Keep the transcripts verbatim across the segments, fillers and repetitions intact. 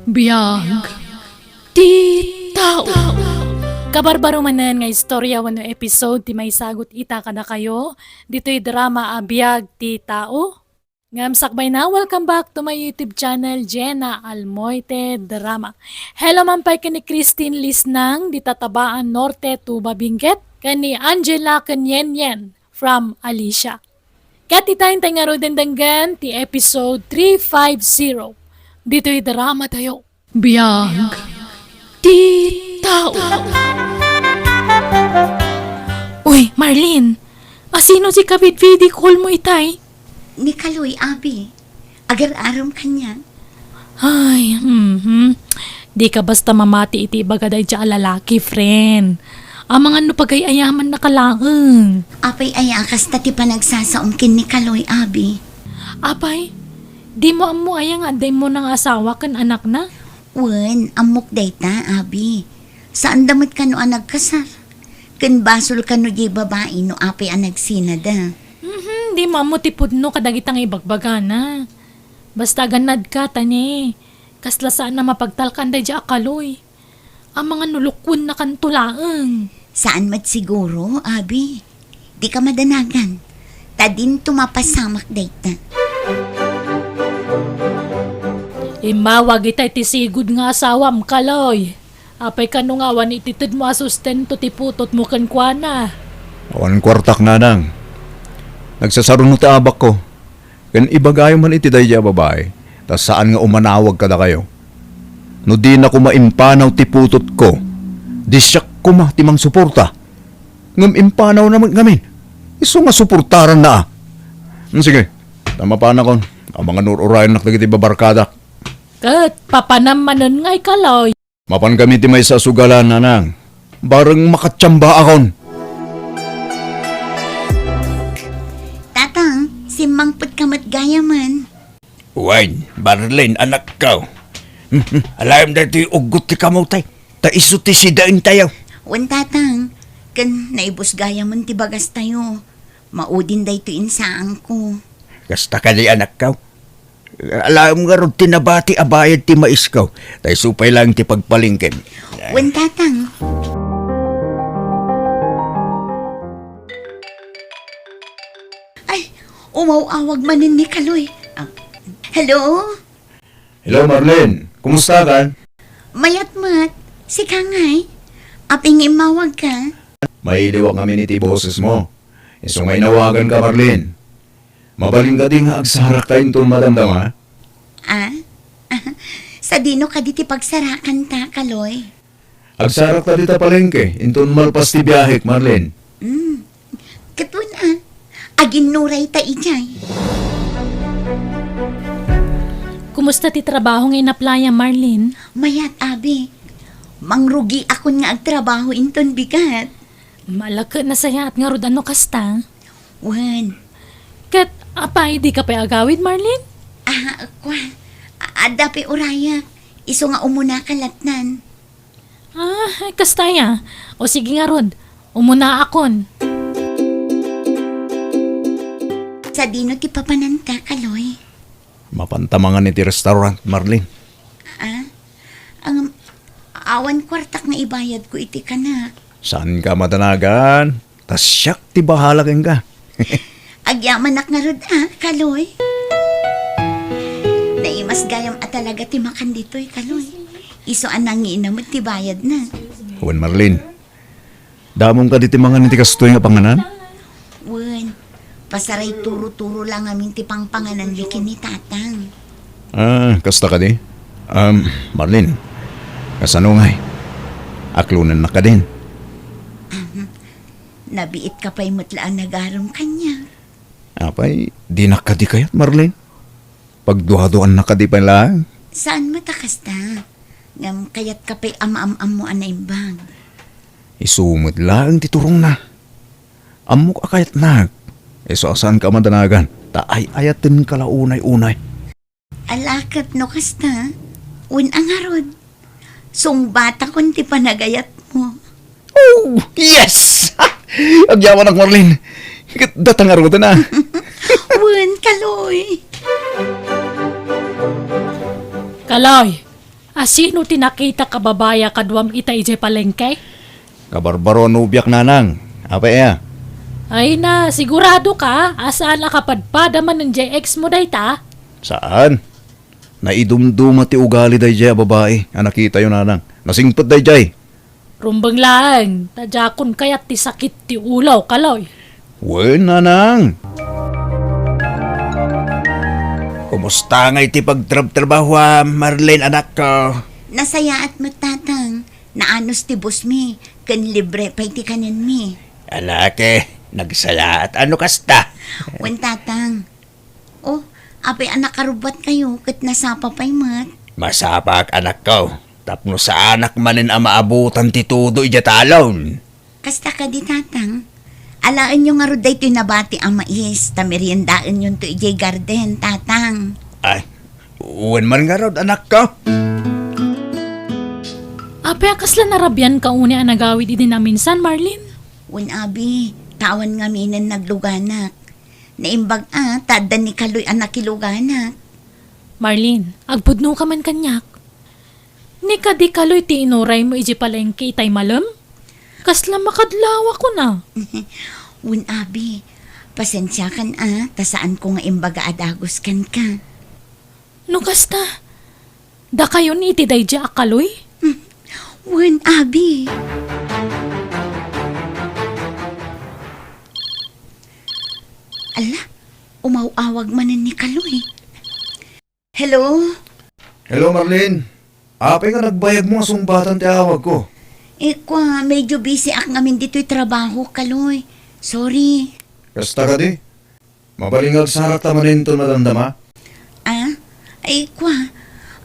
Biag ti tao. Kabarbaro manen nga istorya wenno episode ti maisagut ita kadakayo ditoy drama a Biag ti Tao. Ngem sakbayna, welcome back to my YouTube channel, Jenna Almoite Drama. Hello man pay ken ni Christine Lisnang, dita Tabaon Norte, Tuba, Benguet, ken ni Angela ken Yen Yen from Alicia. Ket ita intay ngaruden denggen ti episode three five zero ditoy drama tayo. Biag ti tao. Uy, Marlene, asino ti kabidbidi call mo itay? Ni Kaloy, abi. Agar-arom kaniak. Ay, mhm. Di ka basta mamati iti ibaga daydiay a lalaki, friend. Amangan no pagay-ayamanna ka laeng. Apay aya a kasta ti panagsasaom ken ni Kaloy, abi? Apay, di mo ammo aya nga adda immuna nga asawa ken anakna? Wen, ammok dayta, abi. Saanda met kano a nagkasar. Ken basol kano diay babai no apay a nagsinada. Mhm, di mo ammo ti pudno kadagita nga ibagbagana. Basta agannadka, ta ne, kasla saan a mapagtalkan daydiay a Kaloy. Amangan no lukuennakanto laeng. Saan met siguro, abi. Dika madanagan. Ta dinto mapasamak dayta. Immawag itay ti sigud nga asawam, Kaloy. Apay kano nga awan ititedmo a sustento ti putotmo kenkuana? Awan kuartak, nanang. Nagsasaruno ti abakko. Ken ibagayo man iti daydiay a babai, ta saan nga umanawag kadakayo. No dinako maimpanaw ti putotko, di siak koma ti mangsuporta. Ngem impanawna met ngamin. Isu nga suportaranna a. Hmm, sige, ta mapanakon. Amangan ur-urayennak dagiti babarkadak. Ket papanam manen ngay, Kaloy. Mapan kami ti maysa a sugalan, nanang. Bareng makatiambaakon. Tatang, simmangpetka met gayamen. Wen, Marlene, anakko. Alaem daytoy uggot ti kamotay. Ta isu ti sidaentayo. Wen, Tatang. Ken naibus gayamen ti bagastayo. Maudin daytoy insaanko. Kasta kadi, anakko? Alaem ngarud ti nabati a bayad ti maisko, ta isu pay laeng ti pagpalengkem. Wen, Tatang. Ay, umaw-awag manen ni Kaloy. Ah, hello? Hello, Marlene. Kumusta ka? Mayat met. Sika ngay? Apay nga immawag ka? Mailiwak ngamin iti boses mo. Isu nga inawagan ka, Marlene. Mabalin kadi nga agsarakta inton madamdama? Ah? Sadino kadi ti pagsarakanta, Kaloy? Agsarakta dita palengke inton malpas ti biahek, Marlene. Hmm. Ket wen a, aginnurayta idiay. Kumusta ti trabaho nga inaplayam, Marlene? Mayat, abi. Mangrugiakon nga agtrabaho inton bigat. Ala ket nasayaat ngarud a no kasta. Wen. Ket apay, dika pay agawid, Marlene? Ah, kua. A-, adda pay urayak. Isu nga umunaka lattan. Ah, kasta aya. O sige ngarud, umunaakon. Sadino ti papananta, Kaloy? Mapanta mangan iti restaurant, Marlene. Ah? Ang, awan kuartak nga ibayadko iti kanak. Saanka madanagan. Ta siak ti bahala kenka. Agyamanak ngarud a, Kaloy. Naimas gayam a talaga ti makan ditoy, Kaloy. Isu a nangiina met ti bayadna. Wen, Marlene. Damom kadi ti mangan iti kastoy nga panganan? Wen. Pasaray turo-turo lang amin ti pangpangananmi ken ni Tatang. Ah, kasta kadi? Um, Marlene, kasano ngay? Aklonennak kadin? Ahem. Nabiitka pay met la a nagaram kaniak. Apay, dinak kadi kayat, Marlene? Pagduaduannak kadi pay laeng? Saan met a kasta. Ngem kayatka pay a maam-ammo a naimbag. Isu met laeng ti turongna. Ammok a kayatnak. Isu a saanka a madanagan, ta ay-ayatenka la unay-unay. Ala ket no kasta, wen a ngarud, sungbatakon ti panagayatmo. Oh, yes! Agyamanak, Marlene. Ket data ngaruden a. Wen, Kaloy. Kaloy, Asino ti nakitak a babai a kaduam ita idiay palengke? Kabarbaro a nobiak, nanang. Apay aya? Ay na, sigurado ka a saan a kapadpada manen diay ex mo dayta? Saan? Naidumduma ti ugali daydiay a babai a nakitayo, nanang. Nasingpet daydiay. Rumbeng laeng, ta diakon kayat ti sakit ti ulo, Kaloy. Wen, nanang. Kumusta ngay ti pagtrabtrabahoam, Marlene, anakko? Nasayaat met, tatang. Naanus ti busmi, ken libre pay ti kanenmi. Ala ket, nagsayaat a no kasta. Wen, tatang. Oh, apay a nakarubbuatkayo ket nasapa pay met? Masapak, anakko, tapno saanak manen a maabutan ti tudo idiay talon. Kasta kadi, tatang? Alaenyo ngarud daytoy nabati a mais, ta meriendaenyonto idiay garden, tatang. Ay, wen man ngarud, anakko. Apay a kasla narabianka unay a nagawid idi naminsan, Marlene? Wen, abi, ta awan ngaminen nagluganak. Naimbag a, ta adda ni Kaloy a nakiluganak. Marlene, agpudnoka man kaniak. Ni kadi Kaloy ti inuraymo idiay palengke itay malem? Kasla makadlawakon a. Wen, abi, pasensiakan a, ta saanko nga imbaga a dagus kenka. No kasta, dakayon iti daydiay a Kaloy? Wen, abi. Ala, umaw-awag manen ni Kaloy. Hello? Hello, Marlene. Apay nga nagbayagmo a sungbatan ti awagko? Eh, kua, medyo busy ak ngamin ditoy trabaho, Kaloy. Sorry. Kasta kadi? Mabalin nga agsarakta manen inton madamdama? Ah? Ay, kua,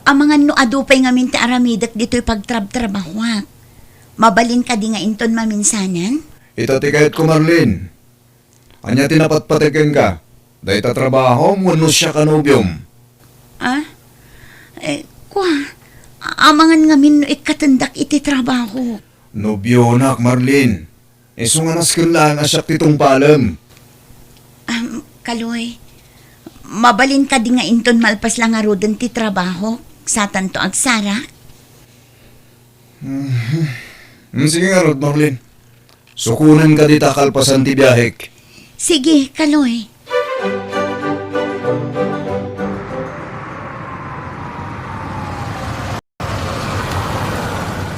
amangan no adu pay ngamin ti aramidek ditoy pagtrabtrabahoak. Mabalin kadi nga inton maminsanan? Ita ti kayatko, Marlene. Ania ti napatpateg kenka? Dayta trabahom wenno siak a nobiom? Ah? Eh, kua, amangan ngamin no ikkatendak iti trabaho. Nobionak, Marlene. Isu nga nasken laeng a siak ti tungpalem. Am, Kaloy, mabalin kadi nga inton malpas la ngaruden ti trabaho, satanto agsara? Mhm. Mm, sige ngarud, Marlene. Sukonen ka dita kalpasan ti biahek. Sige, Kaloy.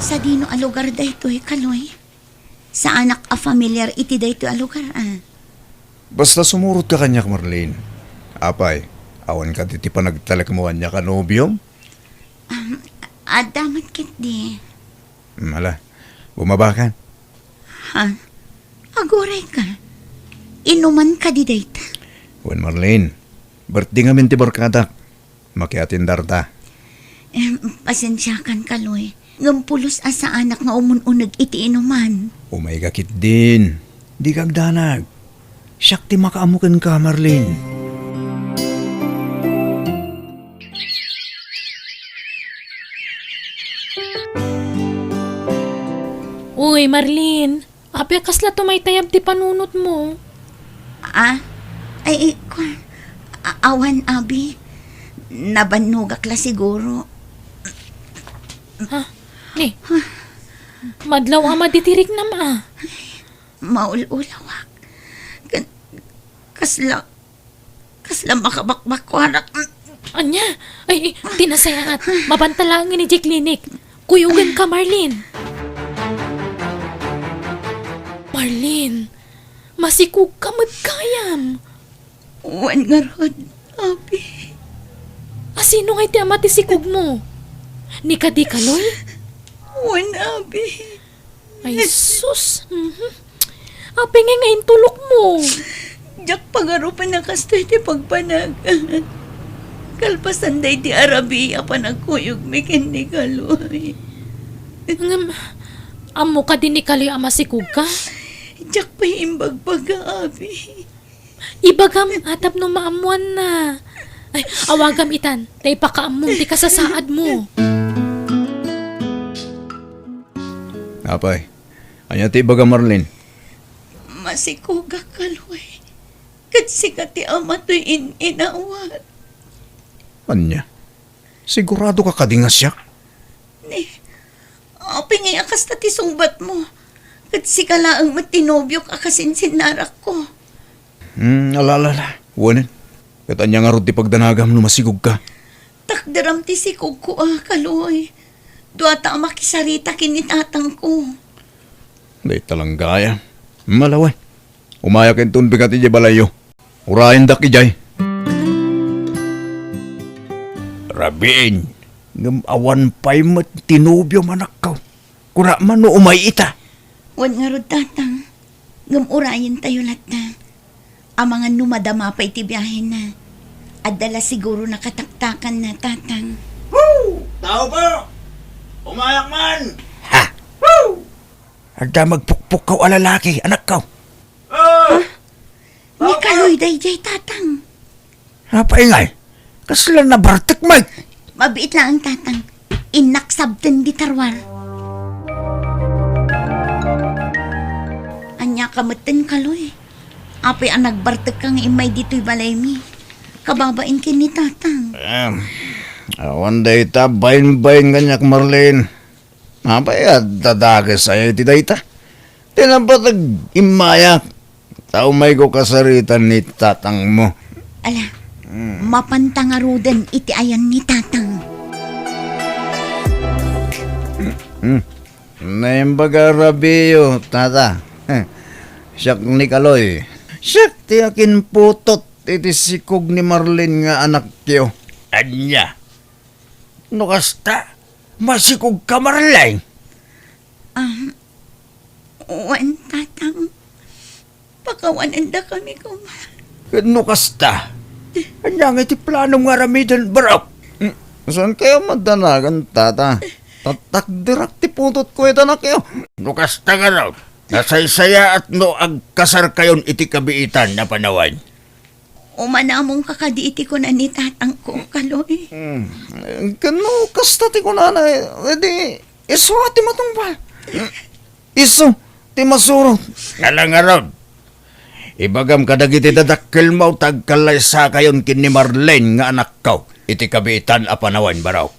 Sadino a lugar daytoy, Kaloy? Saanak a familiar iti daytoy a lugar, a. Basta sumurot ka kaniak, Marlene. Apay, awan kadi ti panagtalek mo kaniak a nobiom? Um, adda met ketdi. Mala, bumaba ka. Ha? Aguray ka? Inuman kadi dayta? Wen, Marlene, birthday ngamin ti barkadak. Makiatendarta. Em, pasensiakan, Kaloy. Ngem pulos a saanak nga umun-uneg iti inuman. Umay ka ketdin. Dika agdanag. Siak ti makaammo kenka, Marlene. Uy, Marlene. Apay a kasla tumaytayab ti panunotmo? Ah? Ay, ay, kua. A-, awan, abi. Nabannogak la siguro. Ha? Ni? Madlaw a madi ti riknam, a. Maul-ulawak. Kan-, kasla Kasla makabakbakuanak. Ania? Ay, ay, ti nasayaat. Mabanta laeng idiay klinik. Kuyogen ka, Marlene. Marlene, masikog ka met gayam. Wen ngarud, abi. A, sino ngay ti ama ti sikog mo? Ni kadi Kaloy? Wen, abi. Ay, sus! Mhm. Apay ngay nga intulokmo? Diak pagarupen a kastoy ti pagpanag. Kalpasan daydi a rabii a panagkuyogmi ken ni Kaloy. Ngem, ammo kadi ni Kaloy a masikog ka? Diak pay imbagbaga, abi. Ibagam, a, tapno maammoanna. Ay, awagam itan, ta ipakaammom ti kasasaadmo. Apay, ania ti ibagam, Marlene? Masikogak, Kaloy. Ket sika ti ama toy in-inawat. Ania? Sigurado ka kadi nga siak? Apay ngay a kasta ti sungbatmo? Ket sika laeng met ti nobiok a kasinsinnarakko. Hmm, ala, ala, ala. Wen. Ket ania ngarud ti pagdanagam no masikogka? Takderam ti sikogko a, Kaloy. Duata a makisarita ken ni tatangko. Dayta lang gayam. Malawen. Umayak inton bigat idiay balayyo. Urayendak idiay. Rabiin, ngem awan pay met ti nobiom, anakko. Kuna man no umay ita. Wen ngarud, Tatang. Ngem urayentayo latta. Amangan no madama pay ti biahena. Adda la siguro nakataktakanna, Tatang. Tao po! Umayak man! Ha? Adda magpukpukkaw a lalaki, anakko. Ah! Ni Kaloy daydiay, Tatang. Apay ngay? Kasla nabartek met? Mabiit laeng, Tatang. Innak sabten di tarwar. Ania ka metten, Kaloy? Apay a nagbartekka nga immay ditoy balaymi? Kababain ken ni Tatang. Em, awan dayta bainbain kaniak, Marlene. Apay a dadakes aya iti dayta? Ti napateg immayak, ta umayko kasaritan ni tatangmo. Ala, Hmm. mapanta ngaruden iti ayan ni Tatang. Hmm. Naimbag a rabiyo, tata. Siak ni Kaloy. Siak ti akinputot iti sikog ni Marlene nga anakyo. Ania? No kasta, masikogka, Marlene? Ah, wen, Tatang. Pakawanendakami koma. Ket no kasta, ania ngay ti planom nga aramiden, barok? Hmm, saan kayo madanagan, tata? Tatakderak ti putotko ita, anakyo. No kasta ngarud, nasaysayaat no agkasarkayon iti kabiitan a panawen. Umanamongka kadi iti kuna ni tatangko, Kaloy. Hmm. Ken no kasta ti kunana, edi isu ti matungpal. Isu ti masurot. Ala ngarud, ibagam kadagiti dadakkelmo ta agkallaysakayon ken ni Marlene nga anakko iti kabiitan a panawen, barok.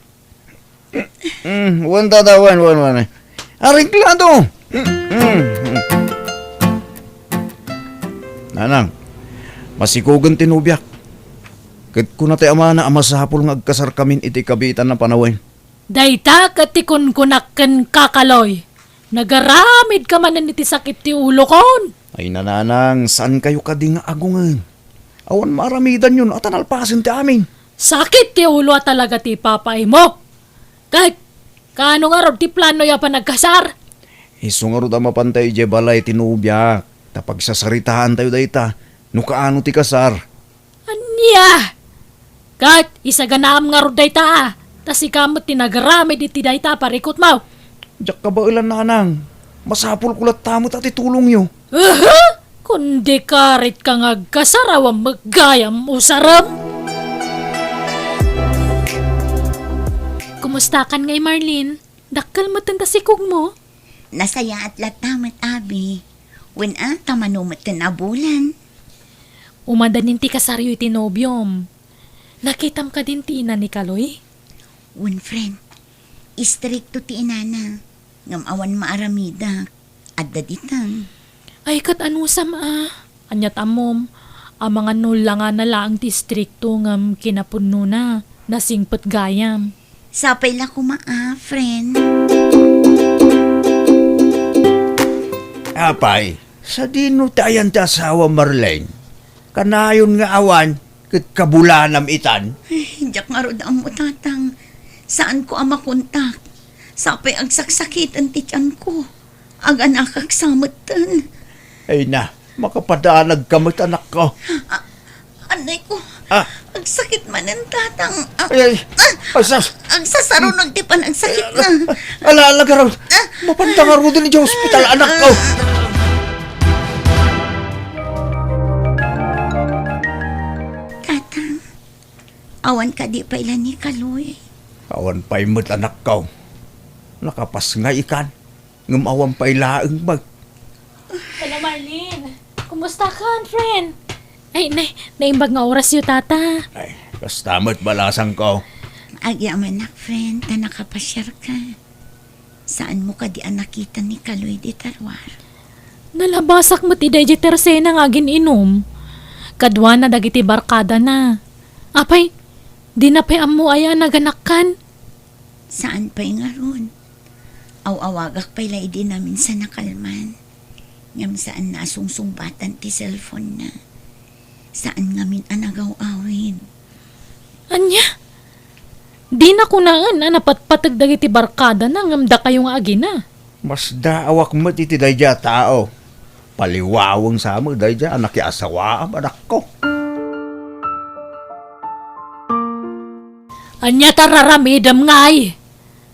Mm, wen, tata, wen, wen, wen. Areglado! Mm, mm, mm. Nanang, masikogen ti nobiak. Ket kuna ti amana a masapul nga agkasarkamin iti kabiitan a panawen. Dayta ket ti kunkunak kenka, Kaloy. Nagaramidka manen iti sakit ti ulokon. Ay, nanang, saan kayo kadi nga agungen? Awan maaramidanyo no ata nalpasen ti amin. Sakit ti ulo a talaga ti ipapaaymo. Ket, kaano ngarud ti planoyo a panagkasar? Isu ngarud a mapanta idiay balay ti nobiak, ta pagsasaritaantayo dayta, no kaano ti kasar. Ania? Ket, isaganaam ngarud dayta, a, ta sika met ti nagaramid iti dayta a parikutmo. Diak kabaelan, nanang. Masapulko latta met a ti tulongyo. Aha! Kundi karit ka nga agkasar, awan met gayam usarem. Kumustakan ngay, Marlene? Dakkel metten ta sikogmo? Nasayaat latta met, abi. Wen a, ta mano metten a bulan. Umadanin ti kasaryo iti nobiom. Nakitam kadin ti ina ni Kaloy? Wen, friend. Istrikto ti inana. Ngem awan maaramidak. Adda ditan. Ay, ket anusam a? Ania ti ammom? Amangan no langana laeng ti istrikto ngem kinapudnona, nasingpet gayam. Sapay la koma a, friend. Apay, sadino ti ayan ti asawa, Marlene? Kanayon nga awan, ket kabulanam itan? Ay, diak ngarud ammo, Tatang. Saanko a makontak. Sapay agsaksakiten ti tianko. Aganakak sa metten. Ay na, makapadanag ka met, anakko. A-, anay ko. Ah. Agsakit manen, Tatang. A-, Ay, ay. Ah. Ay, sus. Agsasarunod ti panagsakit na. Ala, ala, garud. Ah. Mapanta ngaruden idiay hospital, anakko. Tatang, awan kadi pay la ni Kaloy? Awan pay met, anakko. Nakapasngay ikan. Ngem awan pay laeng met. Hello, Marlene. Kumusta ka, friend? Ay, nay, naimbag nga orasyo, tata. Ay, kasta met balasangko. Agyamanak, friend, ta nakapasiarka. Saanmo kadi a nakita ni Kaloy dita ruar? Nalabasak met idiay tersena nga agin-inum. Kaduana dagiti barkadana. Apay, dina pay ammo aya a naganakkan? Saan pay ngarud. Aw-awagak pay la idi naminsan a kalman. Ngem saan a sungsungbatan ti cellphone-na. Saan ngamin a nagaw-awid. Ania? Dina kunaen a napatpateg dagiti barkadana ngem dakayo nga agina. Masdaawak met iti daydiay a tao. Paliwaweng sa met daydiay a nakiasawaam, anakko. Ania ta raramidem ngay?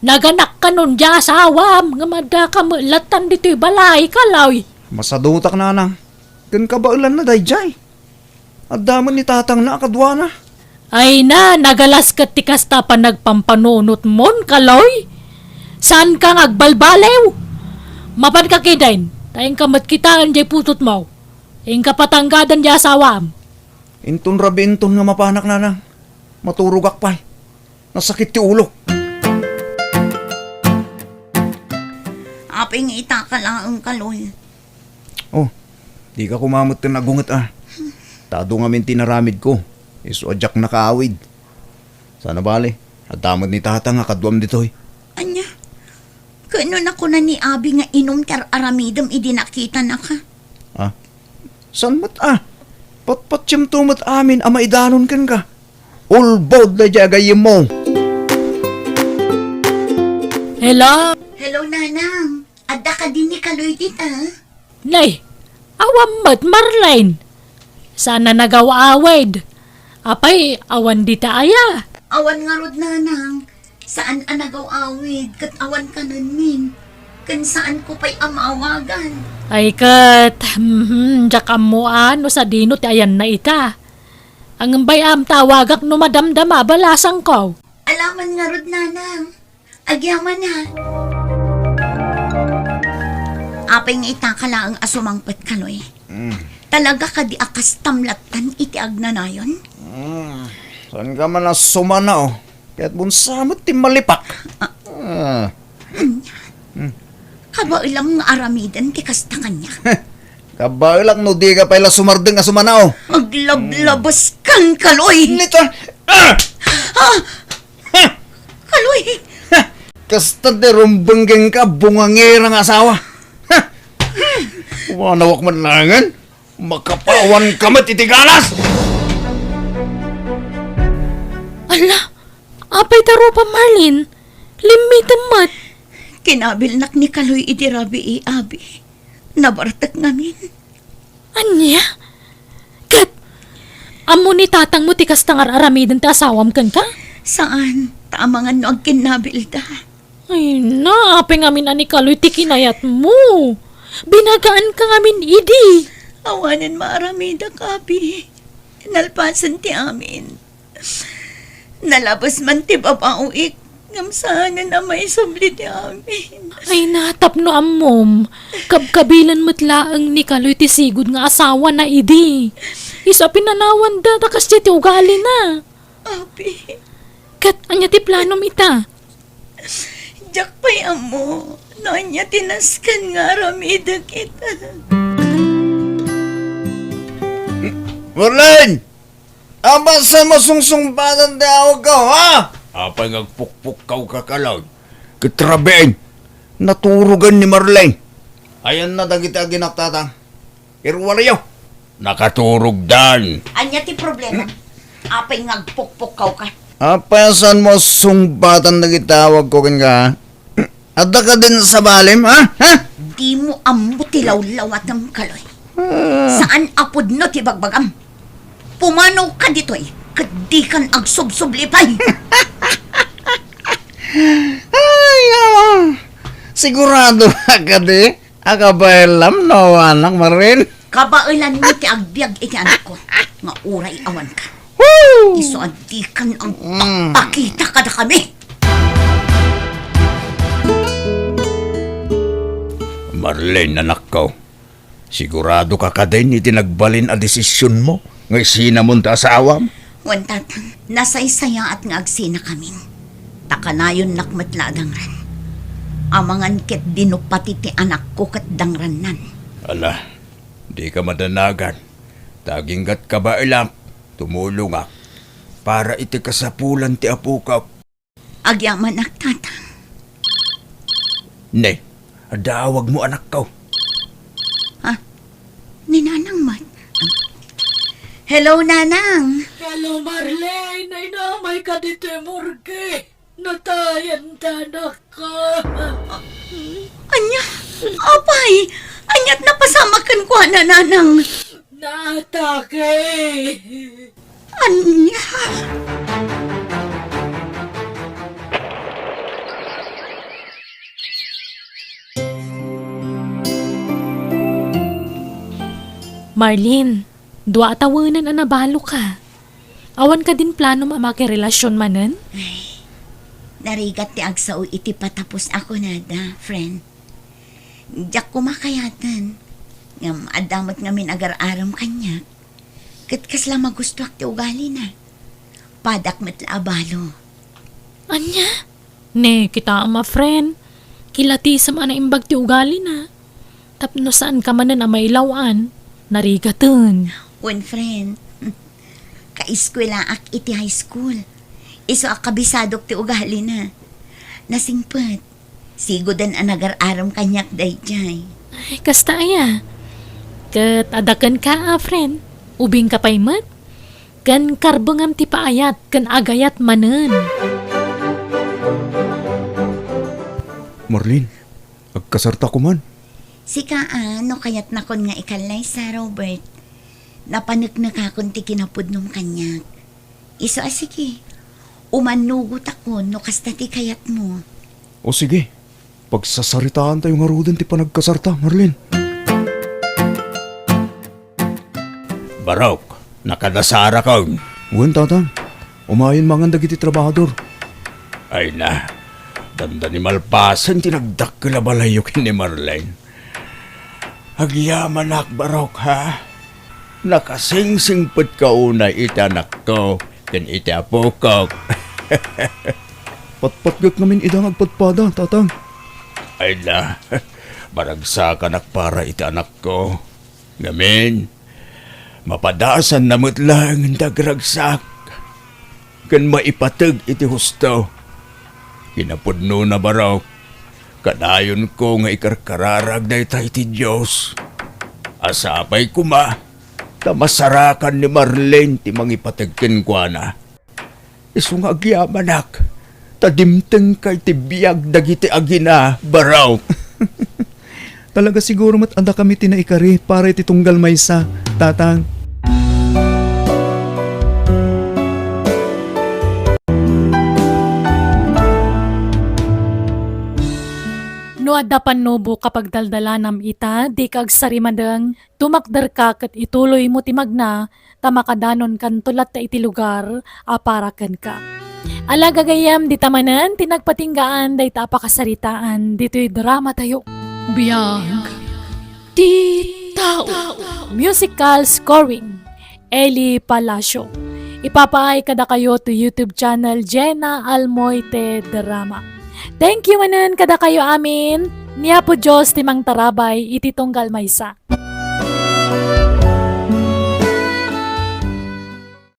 Naganakkan undiay asawam ngem addaka met lattan ditoy balay, Kaloy. Masadutak, nanang. Ken kabaelanna daydiay. Adda met ni tatangna a kaduana. Ay na, nagalas ket ti kasta a panagpampanunotmon, Kaloy. Saanka nga agbalbaliw? Mapanka ketdin, ta inka met kitaen diay putotmo. Inka patanggadan diay asawam. Inton rabii inton nga mapanak, nanang. Maturogak pay. Nasakit ti ulok. Apay nga itaka laeng, Kaloy? Oh, dika koma met ken agunget a. Ta adu ngamin ti inaramidko. Isu a diak nakaawid. Saan a bale, adda met ni tatang a kaduam ditoy. Ania? Ken no nakuna ni Abi nga inum ti ar-aramidem idi nakitanaka? Ah? Saan met a? Patpatiemto met amin a maidanon kenka. Ulbod daydiay a gayyemmo. Hello? Hello, Nanang. Adda kadi ni Kaloy dita? Nay, awan met, Marlene. Saan a nagaw-awid. Apay, awan dita aya? Awan ngarud, Nanang. Saan a nagaw-awid ket awan kanenmin. Ken saanko pay a maawagan. Ay ket, mhm, diak ammoan no sadino ti ayanna ita. Ngem bay-am ta awagak no madamdama a balasangko. Alaman ngarud, Nanang. Agyaman a. Apay nga itaka laeng a sumangpet, Kaloy? Mm. Talaga kadi a kastam lattan iti agnanayon? Mm. Saanka man a sumana, oh. Ket bunsa met ti malipak. Ah. Ah. Hmm. Kabaelam nga aramiden ti kasta kaniak. Kabaelak no dika pay la sumardeng a sumana, oh. Aglablabas kan, Kaloy! Nita! Ah! Ah! Ha! Kaloy! Ha! Kasta ti rumbeng kenka, bungangera nga asawa. Ha! Wanawak man laengen. Makapawan ka met iti galas! Ala, apay ta rupa, Marlene? Limmitem met. Kinabilnak ni Kaloy idi rabii, Abi. Nabartek ngamin. Ania? Ket, ammo ni tatangmo ti kasta nga ar-aramiden ti asawam kenka? Saan, ta amangan no agkinnabilda. Ay na, apay ngamin a ni Kaloy ti kinayatmo. Binagaanka ngamin idi. Awanen maaramidak, Abi. Nalpasen ti amin. Nalabes man ti babaoik, ngem saanen a maisubli ti amin. Ay na, tapno ammom, kabkabilan met laeng ni Kaloy ti sigud nga asawana idi. Isu a pinanawanda ta kasdiay ti ugalina. Abi. Ket ania ti planom ita? Diak pay ammo no ania ti nasken nga aramidek ita. Marlene! Apay saan mo sungsungbatan ti awagko, ha? Apay nga agpukpukkaw ka, Kaloy? Ket rabiin, naturogen ni Marlene. Ayanna dagiti aginak, Tatang. Iruaryo. Nakaturogdan. Ania ti problema? Apay nga agpukpukkaw ka? Apay a saan mo sungbatan dagiti awagko kenka, ha? Adda kadin sabalem, ha? Ha? Dimo ammo ti lawlawatem, Kaloy. Ah. Saan a pudno ti bagbagam. Pumanaw ka ditoy, ket dikan agsubsubli pay. Ay, awa. Sigurado ka kadi? Akabaelam no awanak, Marlene? Kabaelanmi ti agbiag iti anakko, nga uray awanka. Woo! Isu a dikan agpakpakita kadakami. Marlene, anakko, sigurado ka kadin iti nagbalin a desisionmo nga isinamon ti asawam? Wen, Tatang, nasaysayaat nga agsinakamin. Ta kanayonnak met la a dangran. Amangan ketdi no pati ti anakko ket dangrannan. Ala, dika madanagan. Ta aginggat kabaelak, tumulongak para iti kasapulan ti apokak. Agyamanak, Tatang. Ne, adda awagmo, anakko. Ha? Ni Nanang met. Hello, Nanang. Hello, Marlene. Ay, naamay ka ditoy morgue. Natayan ta, anakko. Ania? Apay, ania't napasamak kenkuana, Nanang? Naatake. Ania? Marlene, dua a tawenen a nabaloka. Awan kadin planom a makirelasion manen? Ay, narigat ti agsao iti patapos a kunada, friend. Diak koma kayaten. Ngem adda met ngamin agar-arem kaniak. Ket kasla magustuak ti ugalina. Padak met la a balo. Ania? Ne, kitaem a friend. Kilatisem a naimbag ti ugalina. Tapno saanka manen a mailaw-an, narigaten. Wen, friend. Kaeskuelaak iti high school. Isu a kabisadok ti ugalina. Nasingpet. Sigoden a nagar-arem kaniak daydiay. Ay, kasta aya. Ket adda kenka a friend. Ubingka pay met. Ken karbengam ti paayat ken agayat manen. Marlene, agkasarta koman. Sika a, no kayatnakon nga ikallaysa, Robert, napaneknekakon ti kinapudnom kaniak. Isu a sige, umannugotakon no kasta ti kayatmo. O sige, pagsasaritaantayo ngaruden ti panagkasarta, Marlene. Barok, nakadasarakon. Wen, Tatang. Umayen mangan dagiti trabahador. Ay na, dandani malpasen ti nagdakkel a balayyo ken ni Marlene. Agyamanak, Barok, ha? Nakasingsingpetka unay iti anakko ken iti apokok. Patpatgek ngamin ida nga agpadpada, Tatang. Ay na, maragsakanak para iti anakko. Ngamin, mapadasanna met laeng ti agragsak ken maipateg iti husto. Kinapudnona, Barok, kadayonko nga ikarkararag dayta iti Dios. A sapay koma ta masarakan ni Marlene ti mangipateg kenkuana. Isu nga agyamanak, ta dimtengka iti biag dagiti agina, Barok. Talaga siguro met a dakami ti naikari para iti tunggal maysa, Tatang. No adda pannubok a pagdaldalanam ita, dika agsarimadeng, tumakderka ket ituloymo ti magna, ta makadanonkanto latta iti lugar a para kenka. Ala, gagayyem, dita manen ti nagpatinggaan dayta a pakasaritaan ditoy dramatayo. Biag ti tao. Musical scoring, Eli Palacio. Ipapaay kadakayo to YouTube channel Jenna Almoite Drama. Thank you manen kadakayo amin. Ni Apo Dios ti mangtarabay iti tunggal maysa.